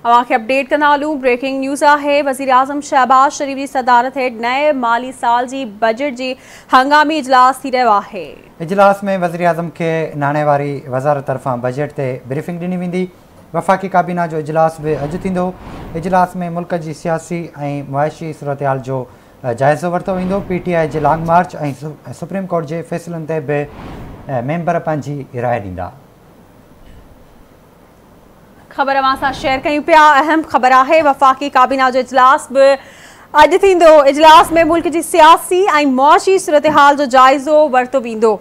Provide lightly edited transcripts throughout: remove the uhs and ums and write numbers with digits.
اوهان کي اپڊيٽ ڪندا هلون، بريڪنگ نيوز آهي، وزيراعظم شهباز شريف جي صدارت هيٺ نئين مالي سال جي بجيٽ جي هنگامي اجلاس ٿي رهيو آهي. اجلاس ۾ وزيراعظم کي ناڻي واري وزارت طرفان بجيٽ تي بريفنگ ڏني ويندي. وفاقي ڪابينا جو اجلاس به اڄ ٿيندو. اجلاس ۾ ملڪ جي سياسي ۽ معاشي صورتحال جو جائزو ورتو ويندو. پي ٽي آء جي لانگ مارچ ۽ سپريم ڪورٽ جي فيصلن تي به ميمبر پنهنجي راءِ ڏيندا. خبر اوهان سان شيئر ڪيون پيا، اهم خبر آهي، وفاقي ڪابينا جو اجلاس به اڄ ٿيندو. اجلاس ۾ ملڪ جي سياسي ۽ معاشي صورتحال جو جائزو ورتو ويندو.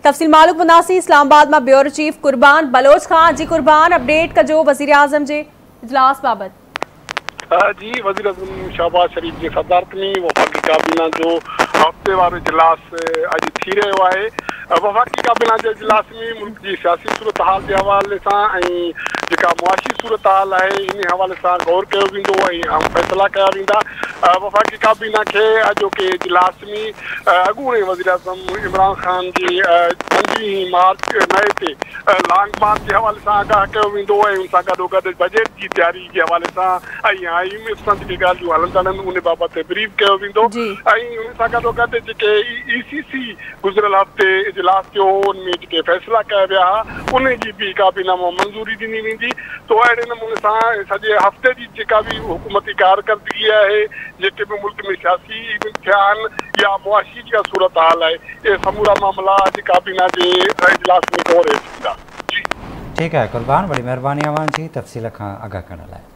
تفصيل معلوم ڪنداسين اسلام آباد مان بيورو چيف قربان بلوچ کان. جي قربان، اپڊيٽ ڪجو وزيراعظم جي اجلاس بابت. جي وزيراعظم شهباز شريف جي صدارت ۾ وفاقي ڪابينا جو هفتيوار اجلاس اڄ ٿي رهيو آهي. وفاقي ڪابينا جي اجلاس ۾ ملڪ جي سياسي صورتحال جي حوالي سان ۽ جيڪا معاشي صورتحال آهي انهي حوالي سان غور ڪيو ويندو ۽ اهم فيصلا ڪيا ويندا. وفاقي ڪابينا کي اڄوڪي اجلاس ۾ اڳوڻي وزيراعظم عمران خان جي 25 مارچ مئي تي لانگ مارچ جي حوالي سان آگاهه ڪيو ويندو ۽ ان سان گڏوگڏ بجيٽ جي تياري جي حوالي سان ۽ I M F سان جيڪي ڳالهيون هلندڙ آهن ان بابت بريف ڪيو ويندو ۽ ان سان گڏوگڏ جيڪي اي سي سي گذريل هفتي اجلاس ٿيو هو ان ۾ جيڪي فيصلا ڪيا ويا ها ان جي به ڪابينا مان منظوري ڏني ويندي تو اهڙي نموني سان سڄي هفتي جي جيڪا به حڪومتي ڪارڪردگي آهي، جيڪي به ملڪ ۾ سياسي ايونٽ ٿيا آهن يا معاشي جيڪا صورتحال آهي، اهي سمورا معاملا اڄ ڪابينا جي اجلاس ۾ غور هيٺ ايندا. جي. ٺيڪ آهي قربان، وڏي مهرباني اوهان جي تفصيل کان آگاهه ڪرڻ لاء.